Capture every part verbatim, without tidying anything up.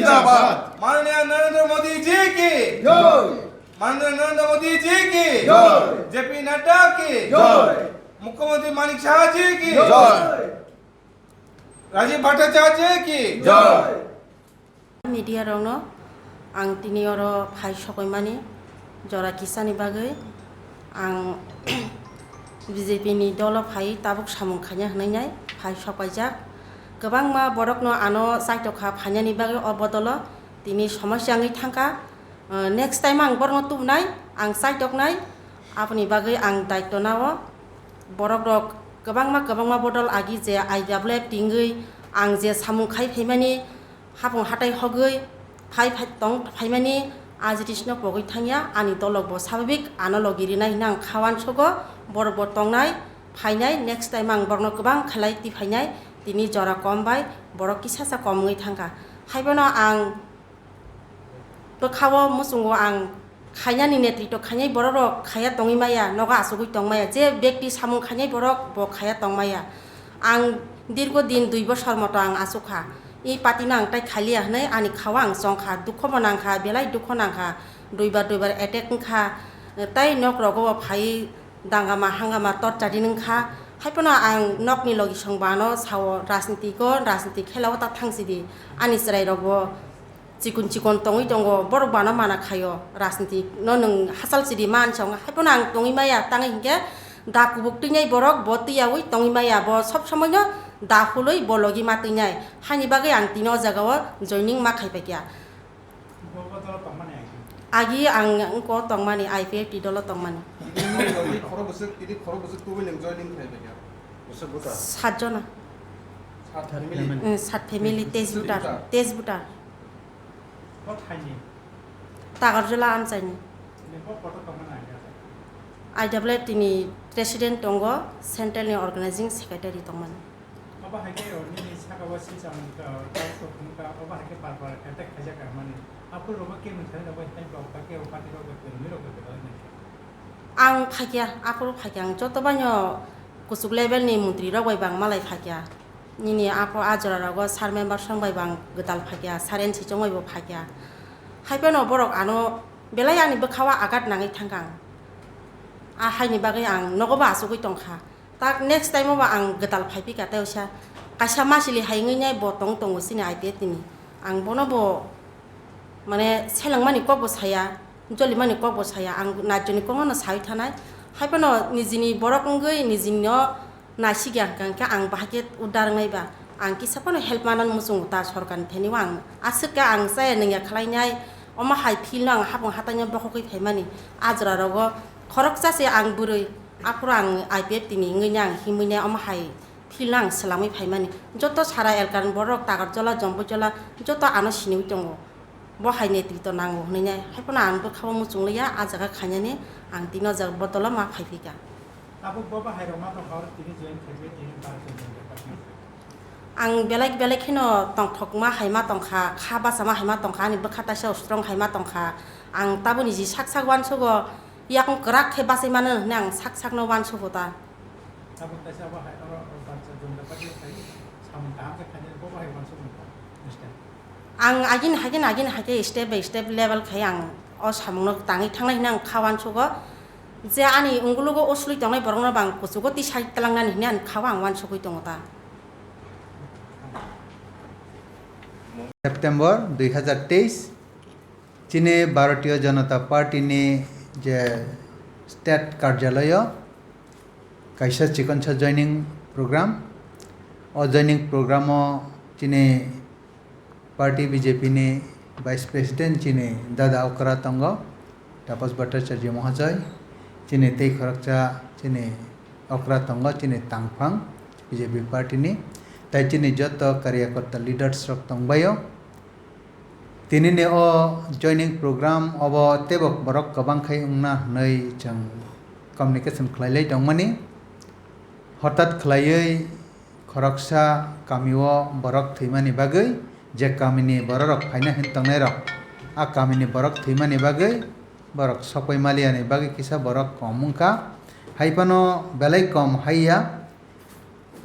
जिंदाबाद। माननीय नरेंद्र मोदी जी की जय। माननीय नरेंद्र मोदी जी की जय। जेपी नड्डा की जय। मुख्यमंत्री मानिक साहा जी की जय। राजीव भट्टाचार्य की जय। Media rokno ang tini oro phai sokoimani jora kisani bagwi ang B J P ni dolo phai tabuk samung khaina hwnwi nai phai sokpaijak. Kwbangma borokno ano chaitokha phainani bagwi o bodolo tini somosya wngwi thangkha. Uh, next time ang borokno tubunai, ang chaitoknai, aboni bagwi ang daityo nao. Borok rok kwbangma kwbangma bodol agi je I W F tingwi ang je samung khai phaimani, hapung hatai hogwi phai phai tong phaimani, a jinisno pogwi thangya, ani dolok bo sababik ano logi rinai hwnwi ang kha uansugo, borok bo tongnai, phainai, next time ang borokno kwbang khlai twi phainai, tini jora kom bai borok kisasa kom wngwi thangkha. Haibono ang bwkhao muchungo ang khainani netrito khainai borok rok khaya tongwi maya, nogo achugwi tong maya, je bekti samung khainai borok bo khaya tong maya. Ang dirgo din dui bosor moto ang achukha. I party no ang tai khaliya hwnwi ani khao ang chongkha, dukho bo nangkha, belai dukho nangkha, duibar duibar attack wngkha, tai nok rogo bo phai dangama hangama torchari wngkha. Haiphano ang nokni logi song bo ano sao, rajniti ko, rajniti khelao ta thangsidi, ani chwrai rok bo chikon chikon tongwi tongo, borok bana mana khaio, rajniti no nwng hachal chidi man song, haiphano ang tongwi maya, tangwi hinkhe da kubuk twinai borok bo twiyaui tongwi maya, bo sob somoi no da hulwi bo logi ma twinai, haini bagwi ang tini o jaga o joining ma khaipaikha. Agi ang wngko tongmani, I P F T dolo tongmani. Tini khoro bwswk, tini khoro bwswk tubui nwng joining khaipaikha? Sat jona. Sat family? Eh, sat family, Tej voter, Tej voter. Tagarjala amchaini. I W F T ni president tongo, central ni organizing secretary tongmani. Obo hai khe nini saka o sisa wngkha, tei tongkha, obo hai khe par par attack khaijak mani. Aphuru rogo khe mwthangwi rogo hai rok ba khe o party rok ba kwrwngwi rok ba kwrwngwi nai. Ang phaikya, aphuru phaikya, ang joto baino kuchuk level ni montri rok bai bang malai phaikya. Nini apho a jora rogo sir member song bai bang gwdal phaikya, sir N C chong bai bo phaikya. Haiphano borok ano belai ani bwkha o agat nangwi thangkha ang. A haini bagwi ang nogo bo achugwi tongkha. Tak next time o ba ang gwdal phai phi ka tei usa kaisa masili hai wngwi nai bo tong tongo chini I P F T ni. Ang bono bo mane selengmani kok bo saya, jolimani kok bo saya. Ang najoni kok no sawi thanai. Hai phano nijini borok wngwi nijini no naisik ya hwnkha hwnkhe ang bahai khe udar wngnai ba. Ang kisa phano help manani muchungo ta sorkar ni thani o ang aswk khe ang chaya nungya khlai nai. Omo hai field no ang hapung hatai no bokhogwi phaimani. A jora rogo khoroksa se ang bwrwi. Aphuru ang I P F T ni wngwi nai ang himwi nai omo hai field no ang swlamwi phaimani. Joto sara elkar ni borok Tagarjala, Jomboijola joto ano siniwi tongo. Bo hai netrito nango hwnwi nai. Haiphano ang bwkha o muchung liya, a jaga khainani ang tini o jaga bodolo ma phaiphika. Tabuk bo bahai rok ma tongkha oro tini join khaiwi tini bar join khaiwi. Ang belai belai kheno tongthokma hai ma tongkha, kha bachama hai ma tongkha, ani bwkha taisa strong hai ma tongkha. Ang tabukni ji sak sak uansugo, yakung kwrak khe bachai mano hwnwi ang sak sakno uansugo ta. Tabuk kaisa bo hai oro Bansa Jumda Party khai samung kaham khe khainai bo bo hai uansuk mano. Ang agini hagin agini hake step by step level khai ang o samungno tangwi thangnai hwnwi ang kha uansugo. Je ani ungulugo usului tongnai borokno bo ang kuchugo tisai tlangnani hwnwi ang kha o ang uansugwi tongo ta. September dui hazar teis, chini Bharatiya Janata Party ni je state karjalayo kaisa chikonsa joining program. O joining program o chini party B J P ni vice president chini dada okra tongo, Tapas Bhattacharya Mohojoy, chini tei khoroksa chini okra tongo, chini tangphang B J P party ni, tai chini joto karyakarta leaders rok tongbaio. Tinini o joining program obo teibo borok kwbang khai wngna hwnwi chwng communication khlailai tongmani. Hothat khlaiwi khoroksa kamio borok thwimani bagwi, je kamini bororok phaina hin tongnairok, a kamini borok thwimani bagwi borok sokpai maliani bagwi kisa borok kom wngkha. Haiphano belai kom haiya,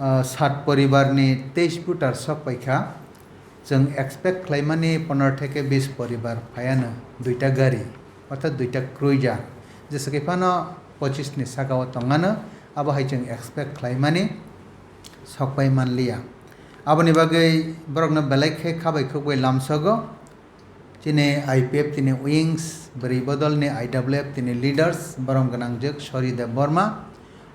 ah, sat poribarni teis voter sokpaikha. Chwng expect khlaimani pondro theke bis poribar phaiano duita gari, orthat duita cruiser, jesa khe phano pochis ni saka o tongano, abo hai chwng expect khlaimani sokpai manliya. Aboni bagwi borokno belai khe khabai khukbai lamsogo. Chini I P F T ni wings, bwrwi bodolni I W F T ni leaders, borom gwnangjwk Sori Debbarma.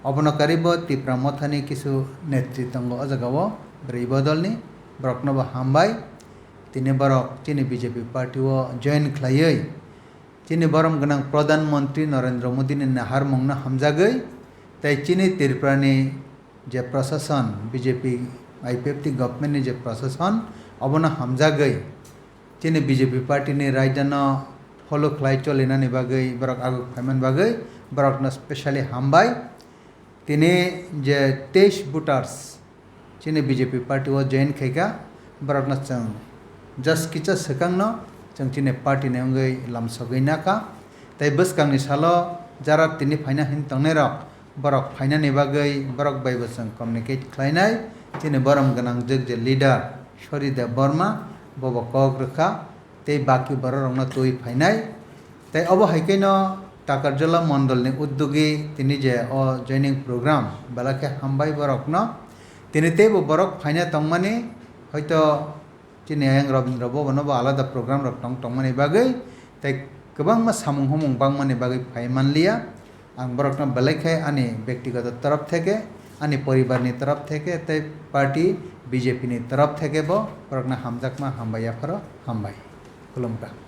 Obono karwibo Tipra Mothani kisu netri tongo o jagao, bwrwi bodolni, boroknobo hambai. Tini borok chini B J P party o join khlaiwi chini borom gwnang Pradhan Mantri Narendra Modi ni naharmungno hamjagwi tei chini Tripura ni je prashasan, B J P I P F T government ni je prashasan, obono hamjagwi chini B J P party ni raidano follow khlai cholinani bagwi, borok aguk phaimani bagwi borokno specially hambai. Tini je teis voters chini B J P party o join khaikha, borokno chwng just kisa swkangno chwng chini party ni wngwi lamsogwi nakha. Tei bwskangni salo jara tini phaina hin tongnairok, borok phainani bagwi borok bai bo chwng communicate khlainai. Chini borom gwnangjwk je leader Sori Debbarma, bobo kok rwkha. Tei baki bororokno twi phainai. Tei obo hai kheno Takarjala mondolni uddogi tini je o joining program belai khe hambai borokno. Tini teibo borok phaina tongmani, hoito chini ayang Rabindra Bhavan o bo alada program rok tong tongmani bagwi tei kwbangma samung humung bangmani bagwi phai manliya. Ang borokno belai khe ani bektigoto torof theke, ani poribarni torof theke tei party B J P ni torof theke bo borokno hamjakma hambai yapharo hambai. Khulumkha.